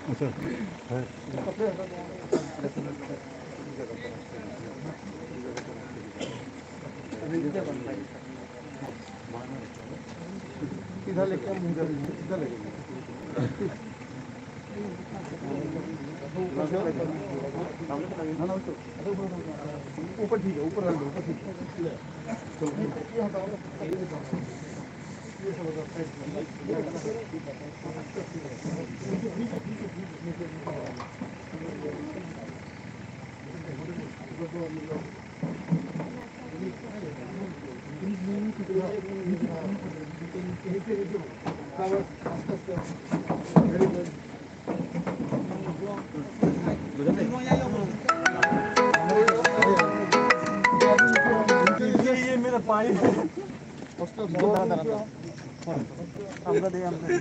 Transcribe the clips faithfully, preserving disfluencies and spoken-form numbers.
अच्छा, है। इधर लेके हम, इधर, इधर लेके। ऊपर ठीक है, ऊपर रख दो, ऊपर ठीक है। ये, ये मेरा पानी। আমরা দেই, আমরা দেই।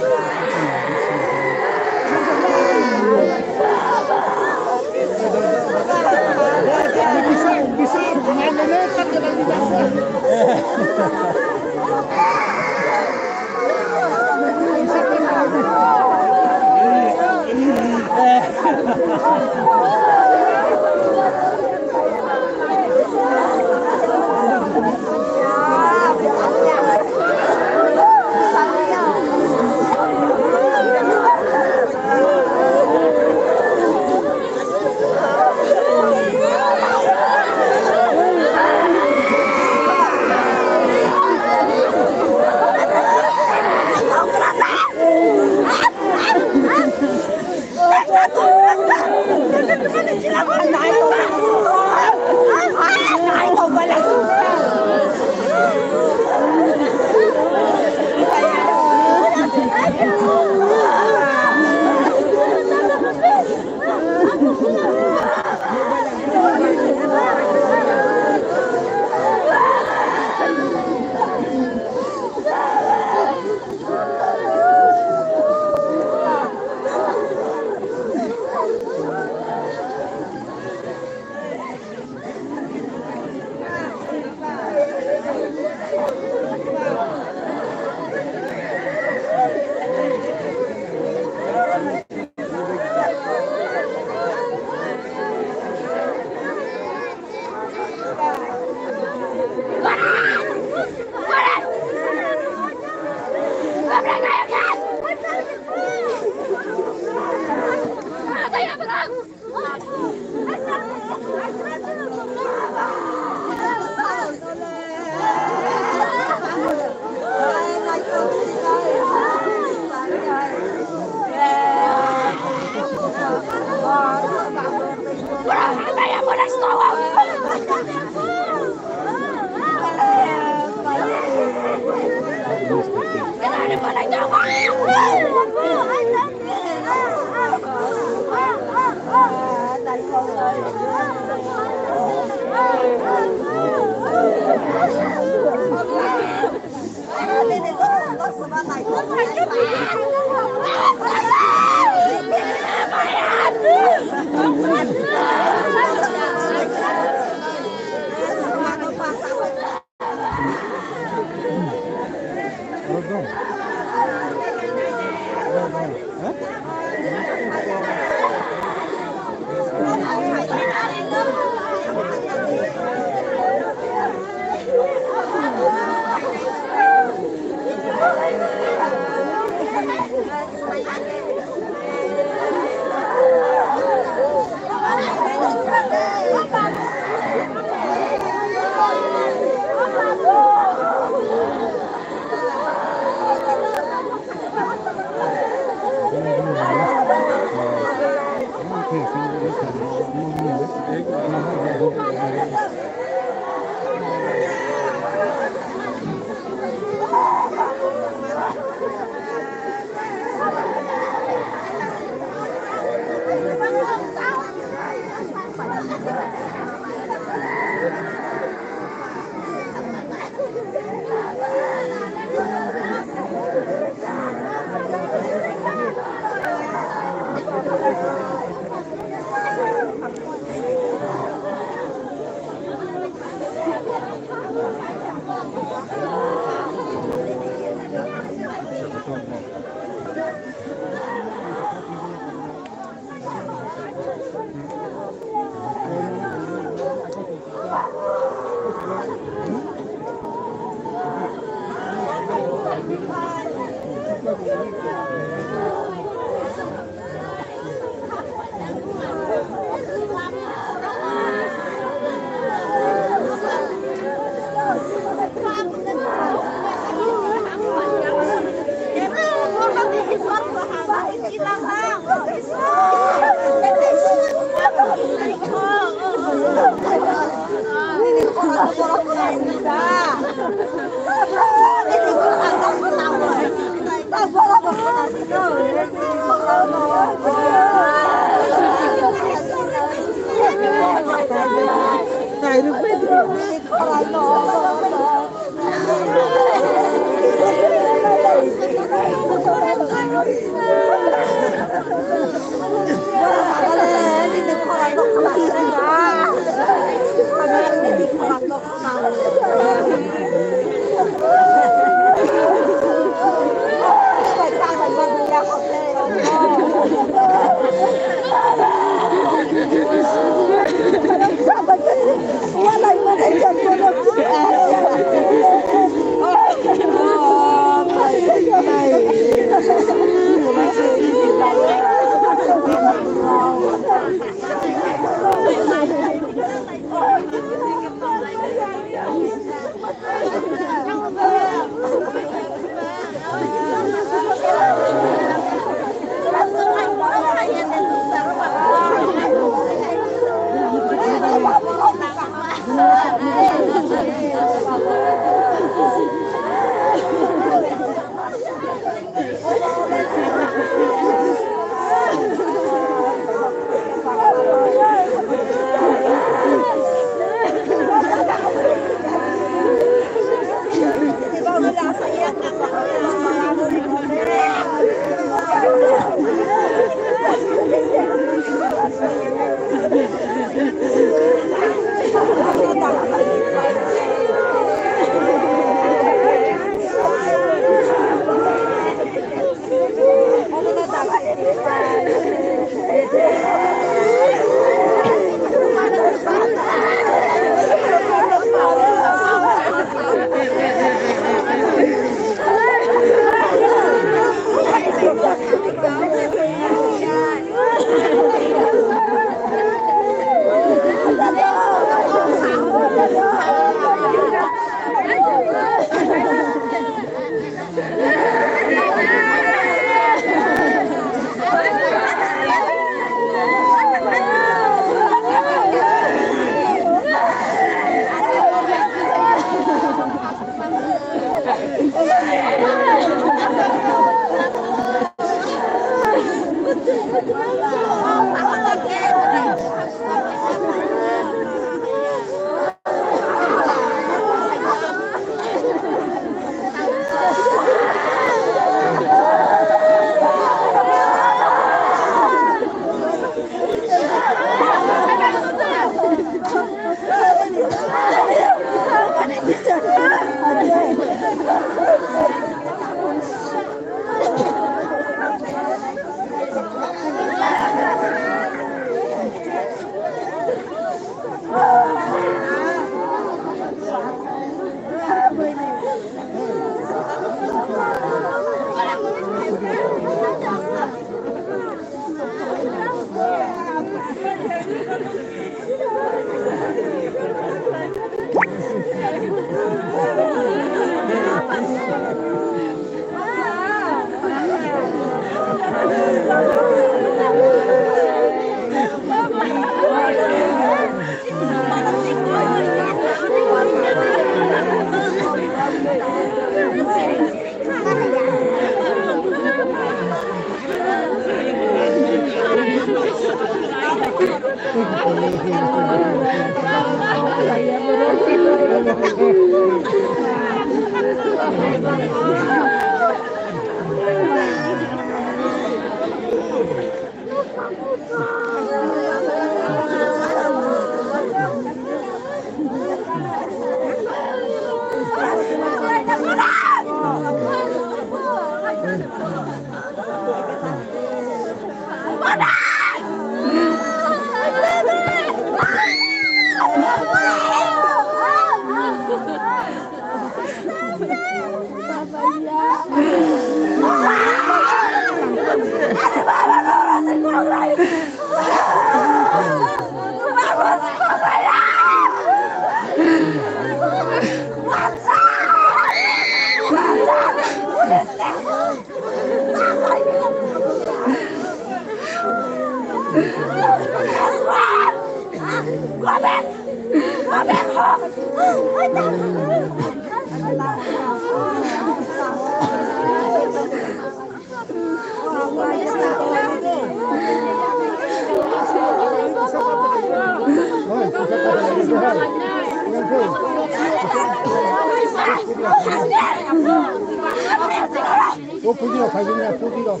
O pudi rok, phaidi na, pudi rok.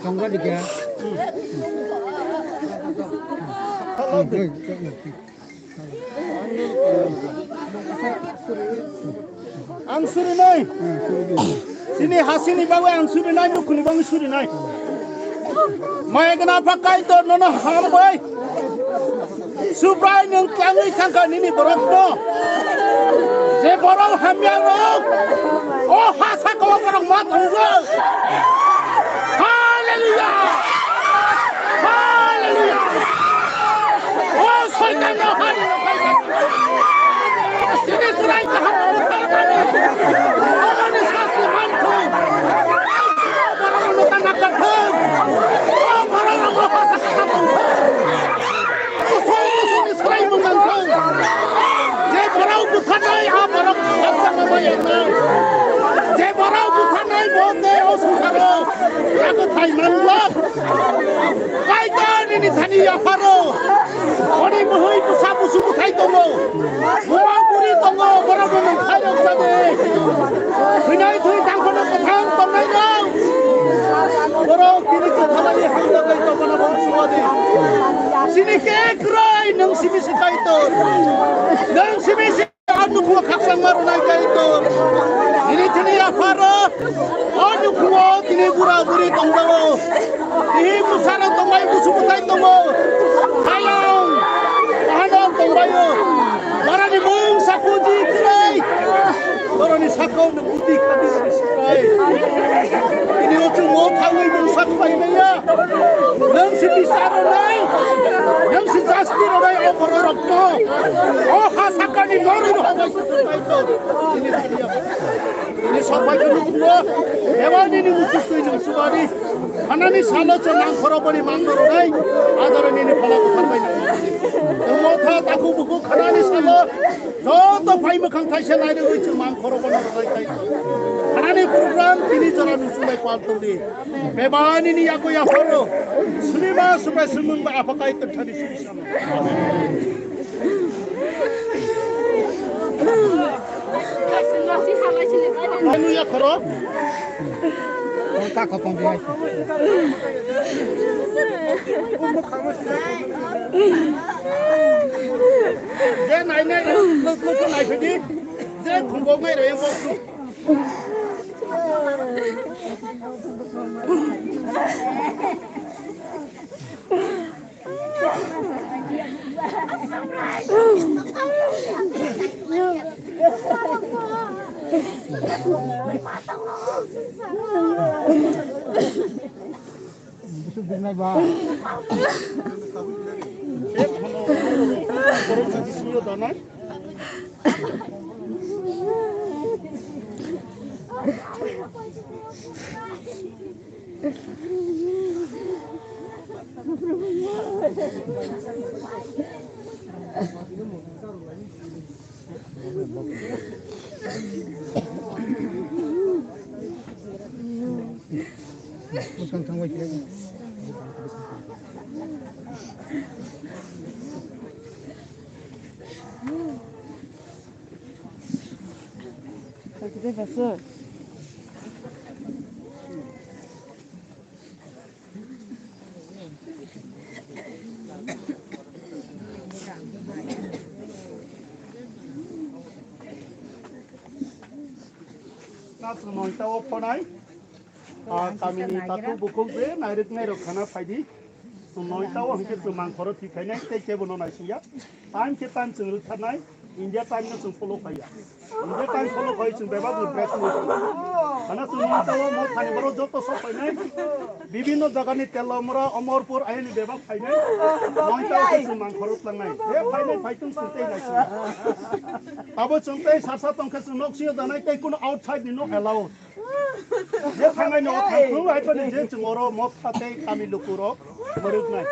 Tongo dikha. Ang surinai. Chini hasini bagwi ang surinai, nukhuni bagwi surinai. Maigna pha Kaitor nono hambai. Subrai nwng twlangwi thangkha nini borokno. Je borok hamya rok, o ha saka o borok ma thangkha. Hallelujah! Hallelujah! O Soitan no hari no khai. Sini surai kaham. Borok no tangka thung. Borok no ha saka thung. Je borok butharnai, a borok butharnai. Je borok butharnai, bo tei o swngcharo yago thai manlak. Kaitor nini thani yapharo. Oni bwhwi bwsa busu bwthai tongo. Buma buri tongo, borok no nung khairok jade. Thwinai thwi tangphano kwthang tongnai rok. Borok tini kwthalani hamjaknai tongmano bo suwadi. Chini khe kwrwi nwng simi se Kaitor. Nwng simi se a nukhungo khakchangma rwnai Kaitor. Tini thini yapharo. O nukhungo tini bura buri tongjago. Tini bwsarok tongbai, busu bwthai tongo. Hayung, bahanok tongbaio. Boroni mung sakuji kwrwi. Boroni sakao Tini o chwngno thangwi nwng sak phaimaya. Nwng si bisar rwnai, nwng si jasti rwnai o bororokno. O ha sakani norwi rok. Tini sok bai khe nukhungo, eba nini muchuk twi nwng subari. Hanani salo chwng nang khorokbani mangno rwnai, adaro nini phala kwthar bai nang. Nwng o tha takhuk bukhuk hanani salo, Joto phai mwkhang thaisa nairogwi chwng mang khorokbo norok nai khai. Hanani program tini jora nuchunglai pal tongdi. Bebani ni yago yapharo. Sunima subai sumung ba apha kai tongthani suri sama. Anu yakhoro. Ka khotong di ai. Je nai nai, lo, lo, lo, nai phedi. Je khumbo ngai re, bo. Nathumung tao phonai. Ah, kamini takhuk bukhuk je nairwknai rok khana phaidi. Chwng noita o hwnkhe chwng mangkhoro thwi khainai tei kebo no naisingya. Time khe time chwng rwktharnai, India time no chwng follow khaiya. India time follow khai chwng bebak ni break ni. Hana chwng noita o mo thani borok joto sok phainai. Bibinno jaga ni Telamura, Amarpur ayani bebak phainai. Noita o khe chwng mangkhoro tlangnai. He phainai phaitung chwng tei naisingya. Abo chwng tei sarsa tongkhe chwng nok sio janai tei kuno outside ni no allow. Je thangnai no thang, hai phani je chwng oro motha tei kami lukurok muruknai.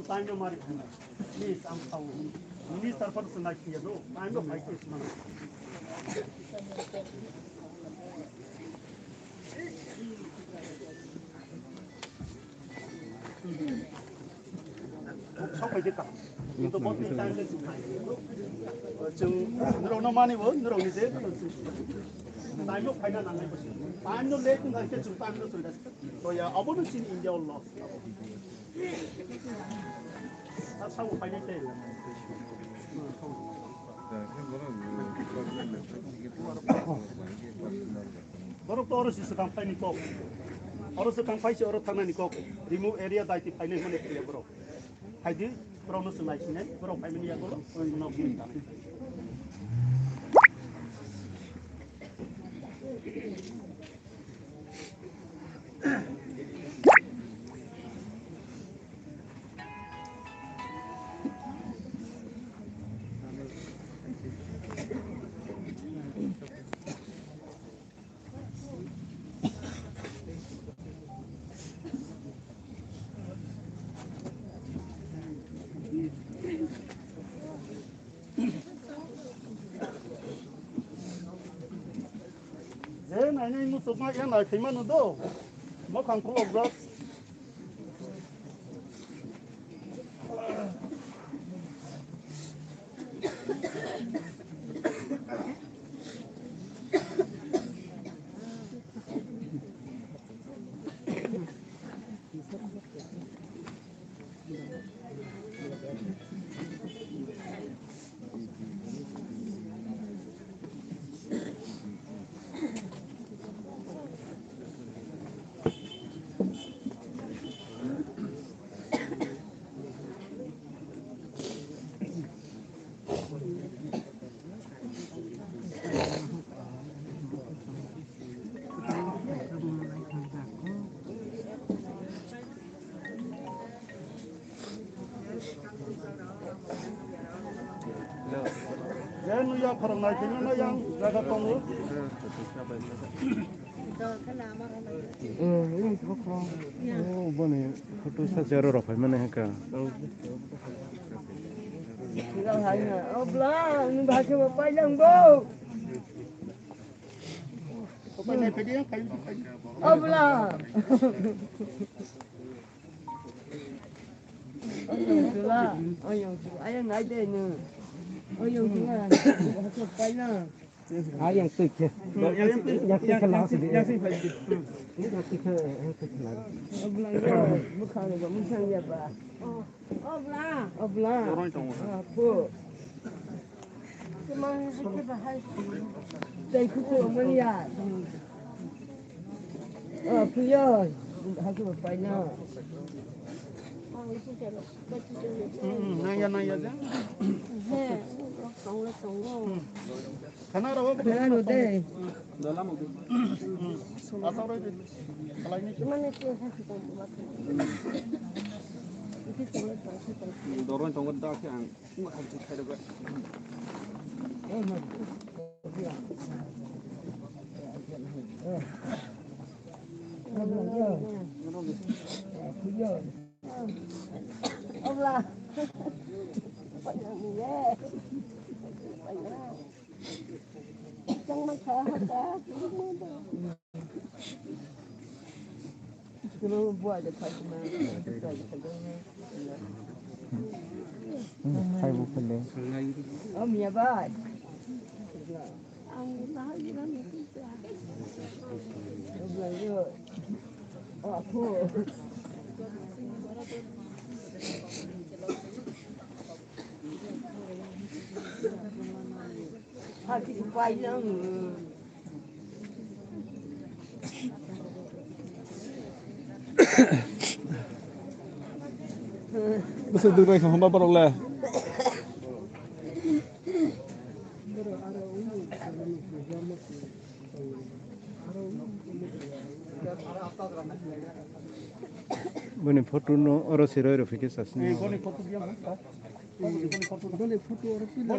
Time no mari. Please, ang tau. Minister pa sa nai kiya do. Time no fight is man. Sok pai de ta. Ito bot ni time le chuk nai. Chung nrok no mani bo, nrok ni je. Time no fight na nang nai bo. Time no late ngai ke chung time no chuk nai. To ya, abo no chini India o loss. Borok to oro se swkang phaini kok. Oro swkang phai se oro thangnani kok. Remote area daiti phainai hwnwi khe borok. Phaidi, borokno swng naisinai, borok phaimani yago, nok ni tanai. Je nainai muchukma ya nai khaimano do. Mokhang khulokjak. Je nuya khoroknai tini no yang jaga tongo. Boni photo sa jaro rok phai mane haka. Obla, ni bahasa apa yang bo? Obla. Oyong sula, oyong sula, ayang nai de no. Oyong sula, haso paina. Ayang tu ke. Yang tu ke lah sini. Yang tu ke, yang tu ke lah. Obla yo, bukan yo, bukan ya ba. Obla. Obla. Apo. Tei kuku mani ya. Oh, kuyo. Haku bai na. Hmm, nang ya, nang ya, ja. He, tongo, tongo. Hmm. Khana rao. Khana rao de. Hmm. Dola mo. Hmm. Asal rao de. Kalai ni. Mane ke haku bai. Dorong tongo dak yang. Hai bu khele. Bwswk dwk bai kha hwnba borok le. Boni photo no oro se roi rw phi khe sasini. Boni photo dia mo. Boni photo oro pila.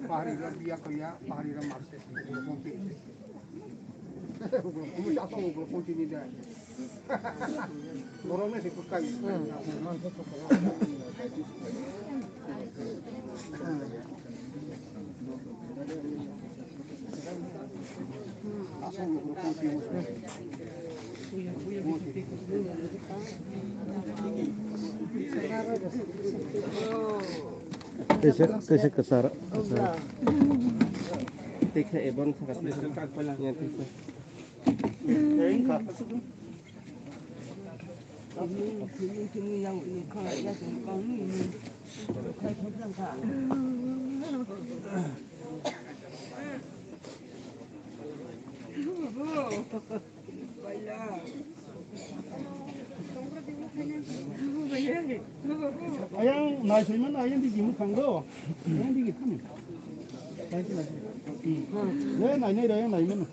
Pahari ra biya kaya, pahari ra marse. Ulo ponti. Ulo ponti ni da. Borok na se kukai. Kaisa, kaisa kwchar, kwchar. Tei khe ebon kha. Ya, tei khe. Ayang nai soi man, ayang di gimu khang do. Ayang di gimu. Nai soi, nai soi. Hmm. Le nai nai, ayang nai man.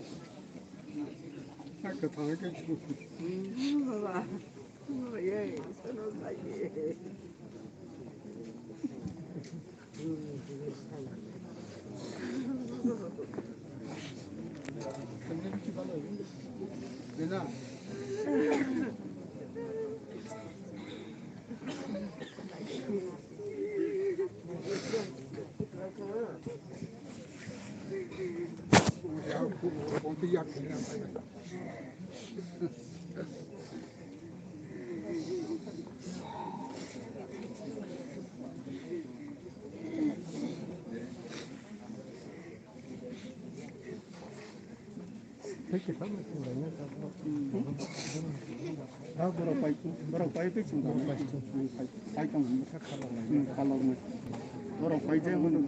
Baba. Borok pai, borok pai tei chwng pai, pai tong. Borok pai je mano.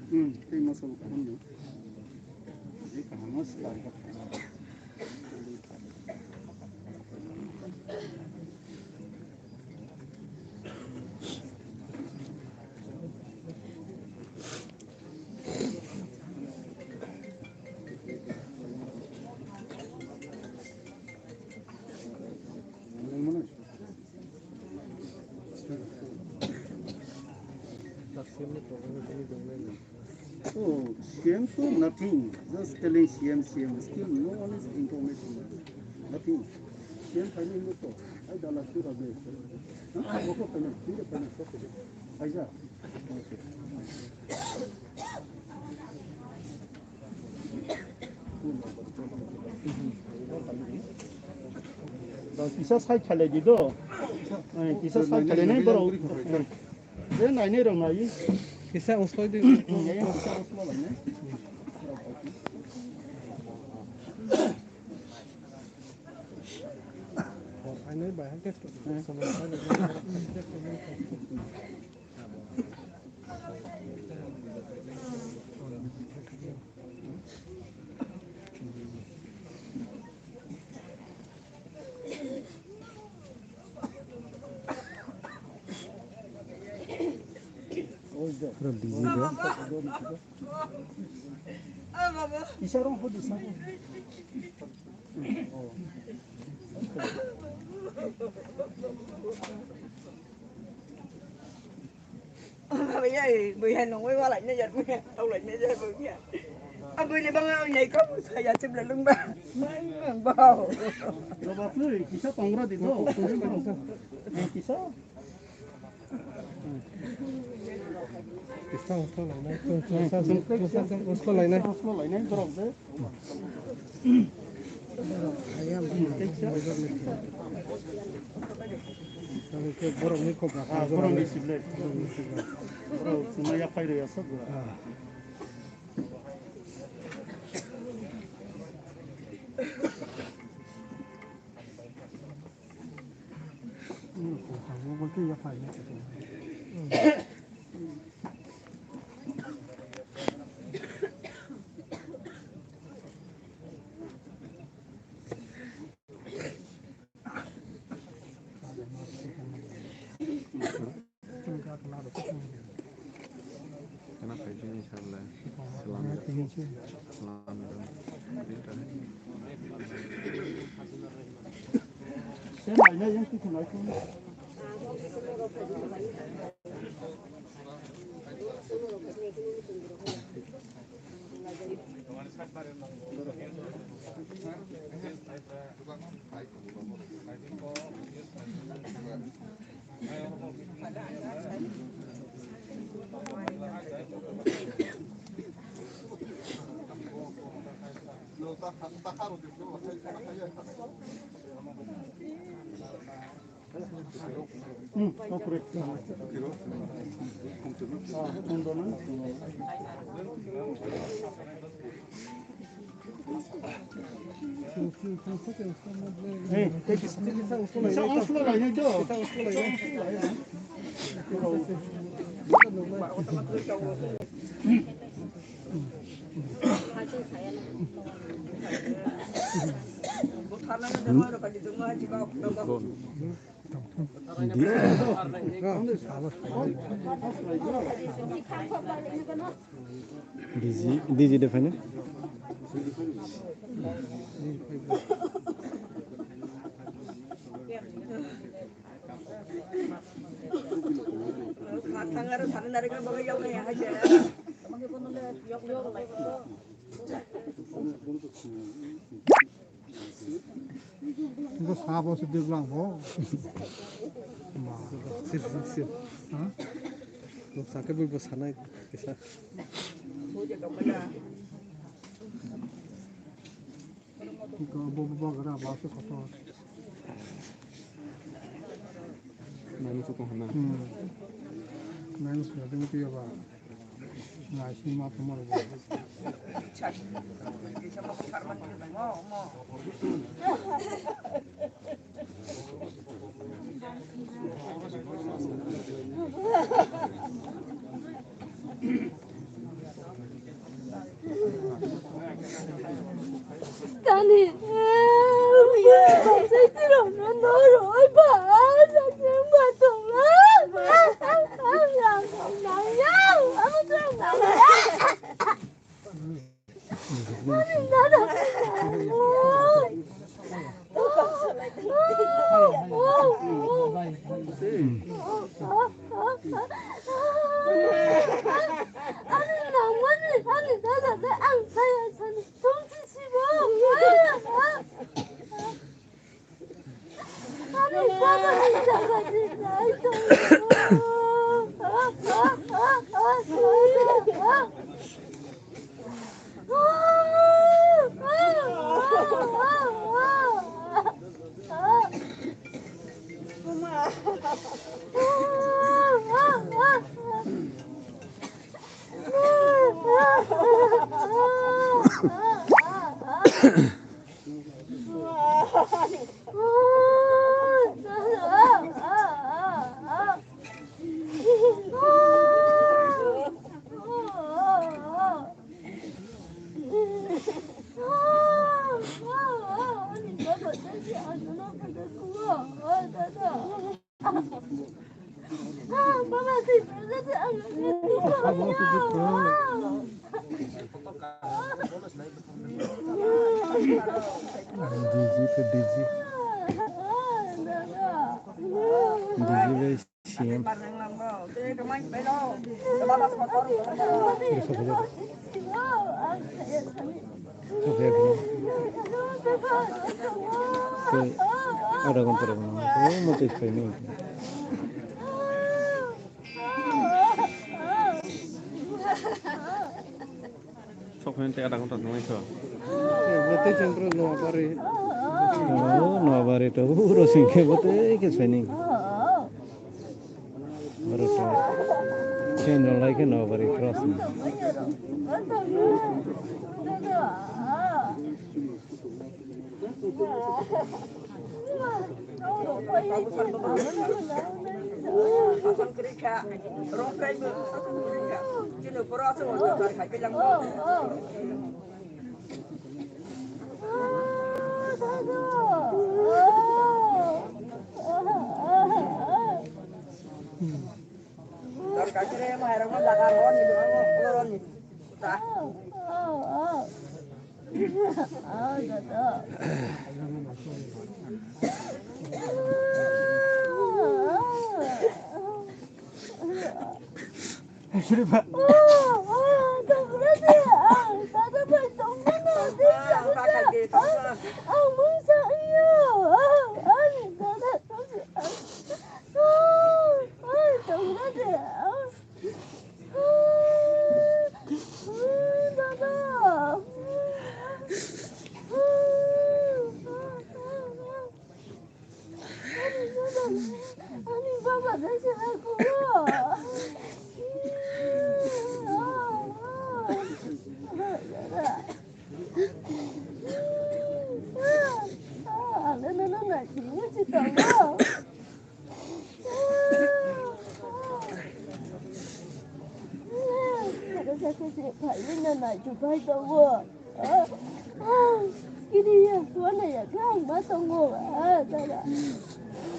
Hmm, tei masa bo kaham no. Tei kaham no swkang. Oh, C M to nothing. Just telling C M, C M. Still no one is information. Nothing. C M final no to. Ai dala sura be. Ai boko final, sura final. Ai ja. Kisa sai khalai di do. Eh, kisa sai khalai nai borok. De nainai rok nai. Kisa usloi di. Kisa usloi lainai. Ainai bai hake. Pura busy bro. Isarong hodi sa. Bwya, bwya nungwi walai na jar, bwya thaulai na jar, bwya. Ang bwini bangwi ang nai kha, saya chibla lungba. Mang, mang, bao. Roba twi, kisa tongra di to. Kisa? Kisa usko lainai, usko lainai. Usko lainai, borok de. Borokni kok raka. Ah, borokni sible. Borok swnai yaphai rwya sok. Ah. Digi, digi de fane. Bo sabo se deglang bo. Ma. Sip, sip, sip. Ha? Bo sake bo, bo sanai kisa. Bo, bo, bo, gara, ba se kotor. Nani se tong hana. Hmm. Nani se tong tiya ba. Nai si ma tong ma ba. Tani. Digi to digi. Digi bai C M. Tei adha ghonta rok no, omo twi khainai. Sok phaini tei adha ghonta tongnaikho. Bo tei chwng phuru Noabari. Oh, Noabari to uro singkhe bo tei khe saining. Oro to chen rwlai khe Noabari cross ni.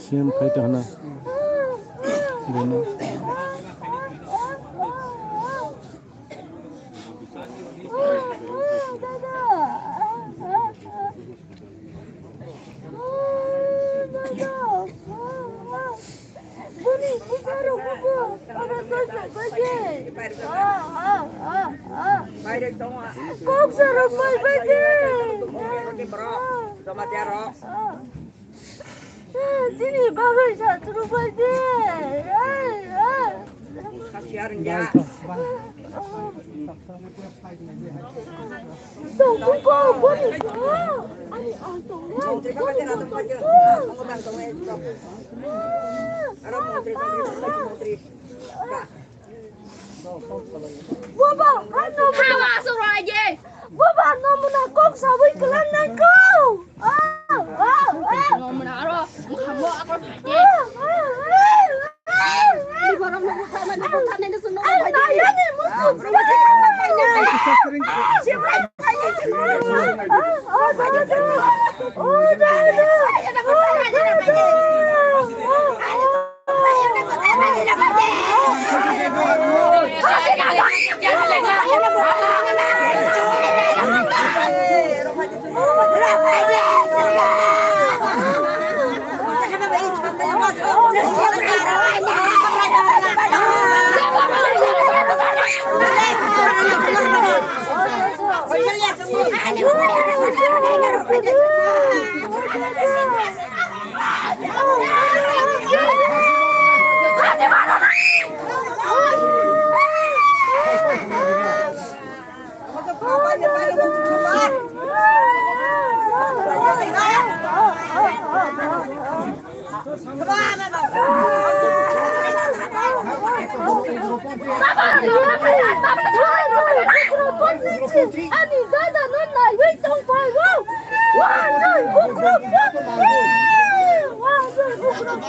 Siyan khaito hana. Beno. Kok sarok pai pai de. Chini bagwi sa churu bai de. Tong ko boni ko. Ani ang tong ko. Baba, ano mo na? Baba, ano mo na kok sabui kelan nang ko? Ah, ah, ah. Ano mo na aro? Mukha mo ako. Ah, ah, ah, ah. Di borom mo mukha mo, di mukha mo, di suno mo. Ay, ay, ay, ay, musu. Ah, ah, ah, ah. Oh, no, no. Oh, no, no. Oh, no, no. Ani dada no naiwi tongphai o. Wanjui bukrok. Wanjui bukrok.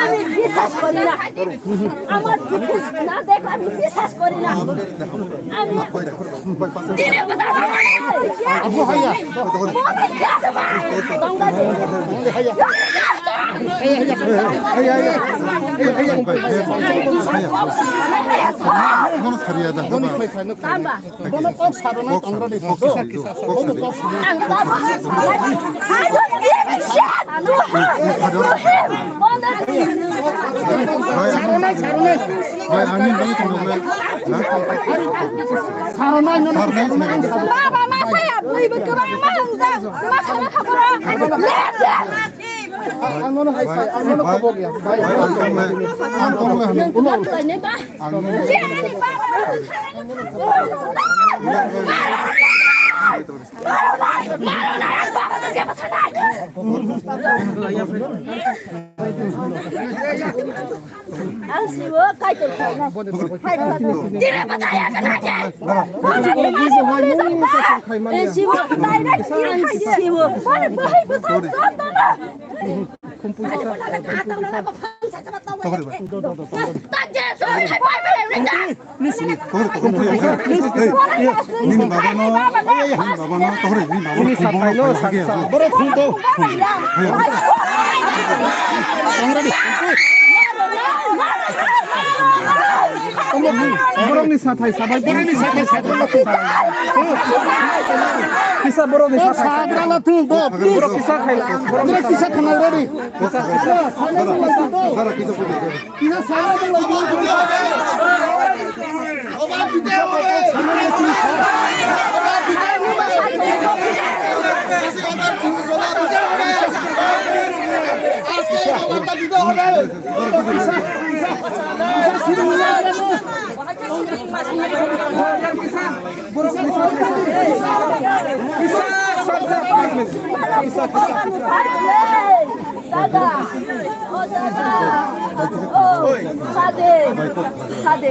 আমি বিশ্বাস করি না। না দেখ, আমি বিশ্বাস করি না। আমি Bono kok sarwna tongrodi. Kisa kisa sa. Bono kok sarwna. Sarwnai, sarwnai. Bai, ani bai tongrodi. Sarwnai, no, no, sarwnai, sarwnai. Baba, ma saya, bui, bui, bui, ma saya, ma saya. Ang nono hai sai, ang nono kobok ya. Bai, ang tongle, ang tongle. Ang tongle. Ang siwo kaitor khaina. Kaitor khaina. Ang siwo direct ang siwo. Bale bahai bwthar. Nini baba no, nini baba no, tohore nini baba no. Nini sapai no, sa, sa, borok khum do. Borok ni sathai sabai, borok ni sathai sabai. Kisa borok ni sathai. Sagra na tu do. Borok kisa khai, borok kisa khai. Kisa, kisa. Dada. O dada. O, sade. Sade.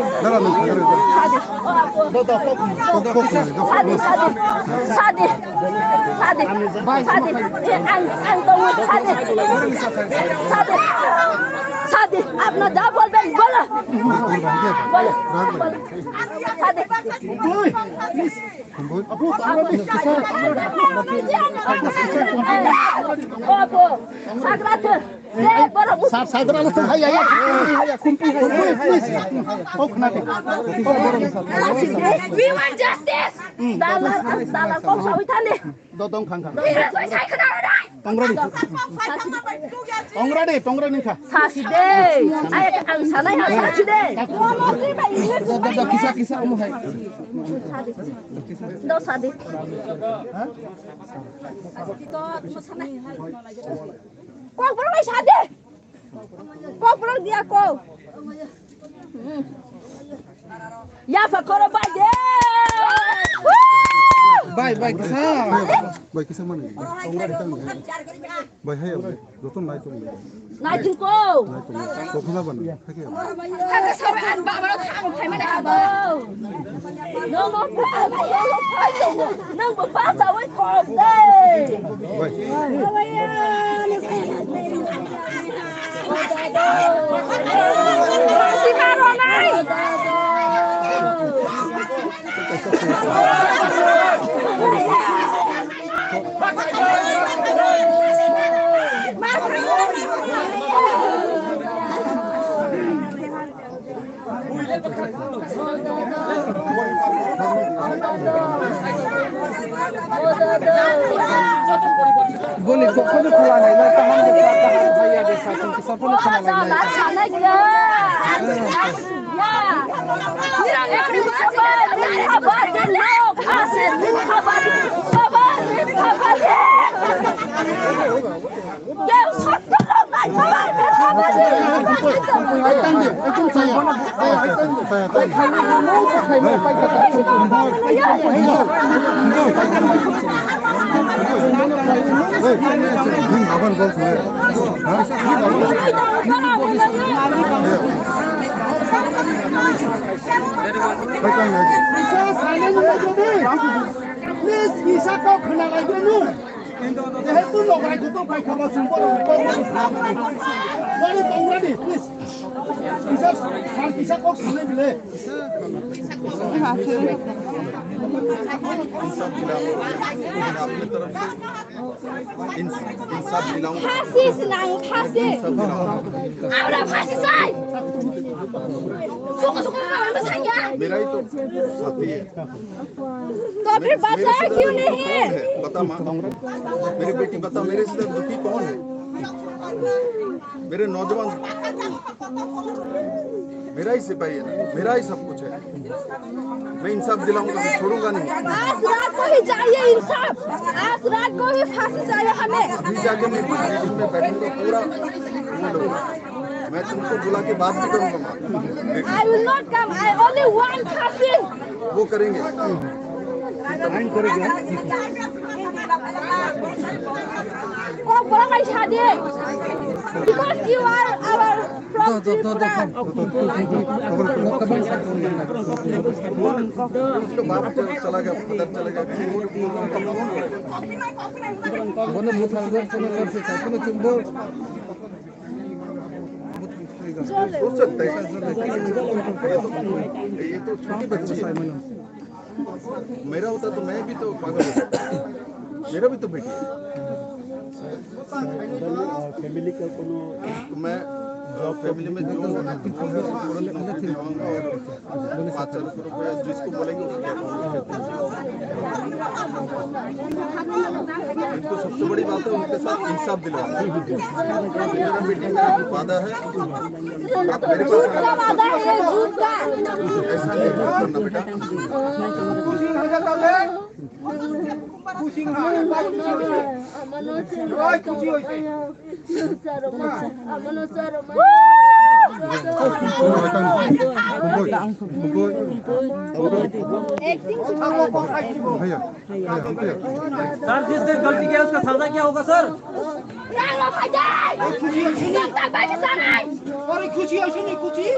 Sade. O apo. Sade, sade. Sade. Sade. E, ang, ang tongo, sade. Sade. Sade. Apna ja bolben, bolo. Bolo. Bolo. Sade. Sab, sab, sab, sab, hai, hai, hai. Kumpi, hai, hai, hai. Kok na. We want justice. Dalar, dalar kok sawi thani. Do dong khang khang. Tongrani. Tongrani, tongrani kha. Sasi de. Ay, ang sanai ha sasi de. Da, da, da, kisa, kisa, omo hai. Do sadi. Kok borok lai sadi. Kok borok dia kok. Yapha koro bai de. Bai, bai, kisa. Bai, kisa mani. Bai, hai, bai. Joto nai tong. Nai tong ko. Nai tong. Kokna ban. Thake. Thake sabai an baba ro kham khai mani abo. Nang bo pa, nang bo pa sa wai khom dai. Bai. Boni kokno khwla naina kaham de sa, kaham haiya de sa, chwng kisa phano khwna lai nai. Please, kisa kok khwna lai di nung. Jehetu nokrai kutung pai khaba sumbo rok kok rok khwna lai. Wari tongrani, please. Kisa, sal kisa kok khwna bile. इन, इंसाफ दिलाऊंगा। ফাঁসি চাই, ফাঁসি। इंसाफ दिलाऊंगा। আমরা ফাঁসি চাই। সুখ সুখ আমরা চাই না। मेरा ही तो साथी है। तो फिर मेरे, मेरे बचाया से क्यों नहीं? बता माँ, मेरी बेटी बता, मेरे से दुखी कौन है? मेरे नौजवान, मेरा ही सिपाही है ना, मेरा ही सब कुछ है। मैं इंसाफ दिलाऊंगा, मैं छोड़ूंगा नहीं। आज रात को ही चाहिए इंसाफ, आज रात को ही फांसी चाहिए हमें। अभी जाके मैं पुलिस स्टेशन में बैठूंगा, पूरा वो लूंगा। मैं तुमको बुला के बात भी करूंगा। I will not come, I only want फांसी। वो करेंगे। वो बड़ा भाई शादी। Because you are our तो, तो, तो, तो, उसके बाप चला गया, फादर चला गया, फिर वो बोले, मुसलमान को ना कर सकता, अपने तुम बोल। हो सकता है। ये तो छोटी बच्ची है। मेरा होता तो मैं भी तो पागल हो जाता। मेरा भी तो बेटी है। फैमिली का कोनो तो मैं, अ, फैमिली में जो बात चालू करो, जिसको बोलेंगे उसको क्या बोलेंगे। इनको सबसे बड़ी बात है, उनके साथ इंसाफ दिलाना। मेरा बेटी का वादा है, आप मेरे पास आना। ऐसा नहीं करना बेटा। भैया, भैया, भैया। सर, जिस दिन गलती किया, उसका सजा क्या होगा, सर? अरे खुशी होइछे नी खुशी।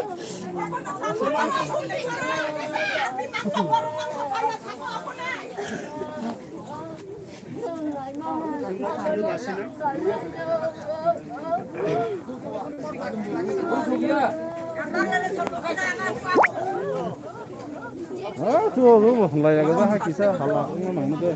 Ah, tu, tu, lai ya, ha kisa hala, no, no, no.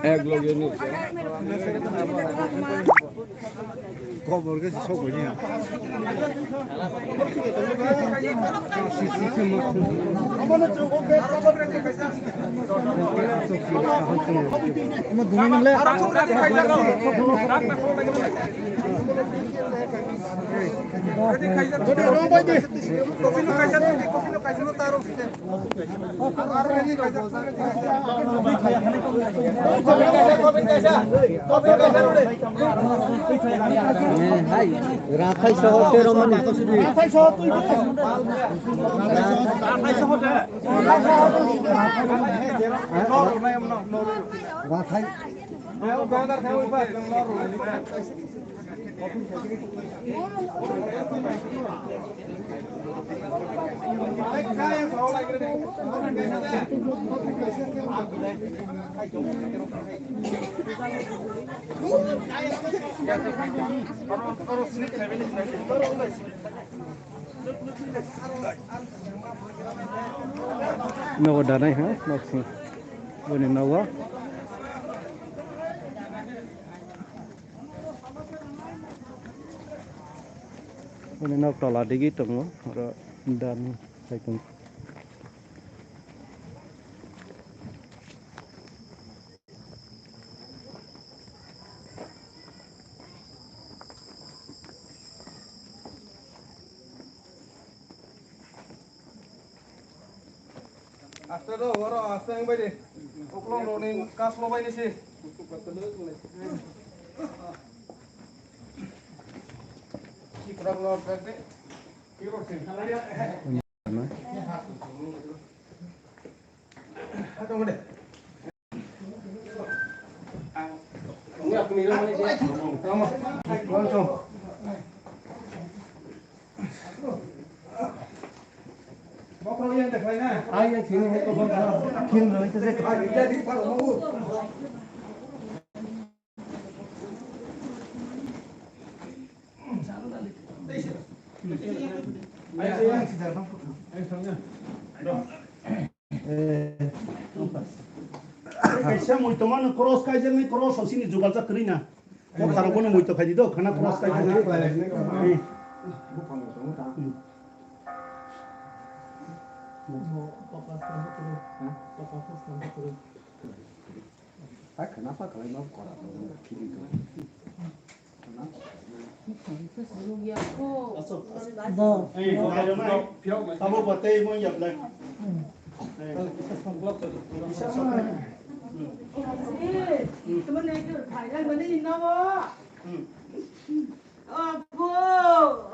Ek loge ni. Khobor khe sok ni. Rathai soho tero mani. Rathai. Nogo danai ha, nok sing. Boni nogo. Boni nok tola digi tongo, oro dan hai tong. Aste do, oro aste ang bai de. Uklong roni kaslo bai ni si. Ki pura lo track de. Ki ro si. Kaisa muitomano cross kaijaknai, cross o sini jugaljak kwrwi na. O kharo bono muito khai di do, khana cross kaijaknai. Abo batei mo yablai. Abo,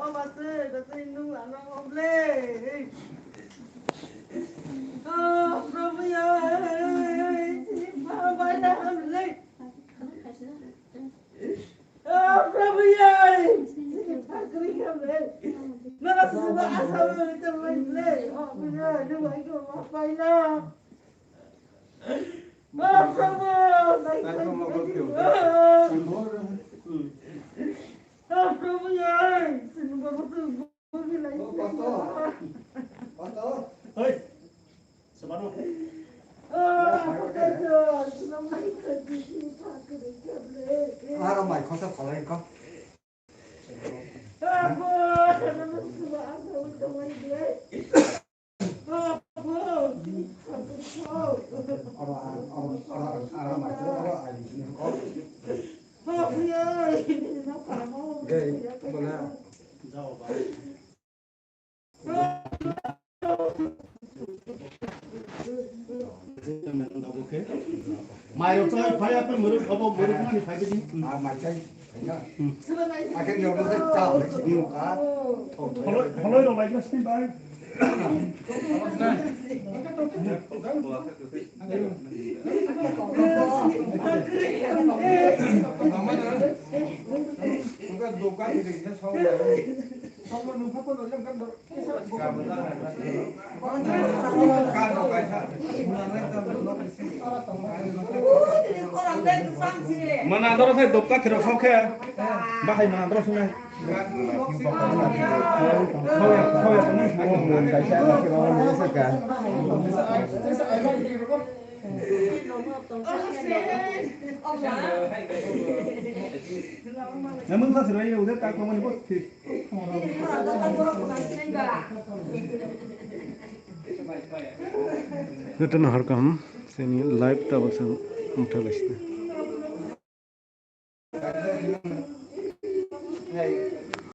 o batei, batei nung ana oble. O Prabhu ya, ba ba ya oble. Oh, Prabhu, yai! Chakri khamle. Nana suba asa le, le. Oh, Prabhu, yai, le, wai ko, wai na. Oh, Prabhu, nai, nai, nai. Oh, Prabhu, yai! Sinu babu tu. Oi. Sebano. Aro mai khosok kholai kho. Mairok chai phai, apa muruk, apa muruk mani phai bini. Ah, mai chai. Akhir ni orang tu tak, ni muka. Kalau, kalau orang lain mesti baik. Mana doro sai dokta khiro sok khe. Bahai mana doro sunai. Namun sa surai ya udah tak mau ni bos. Jotono horkam sini live tabuk sang mutha laisna.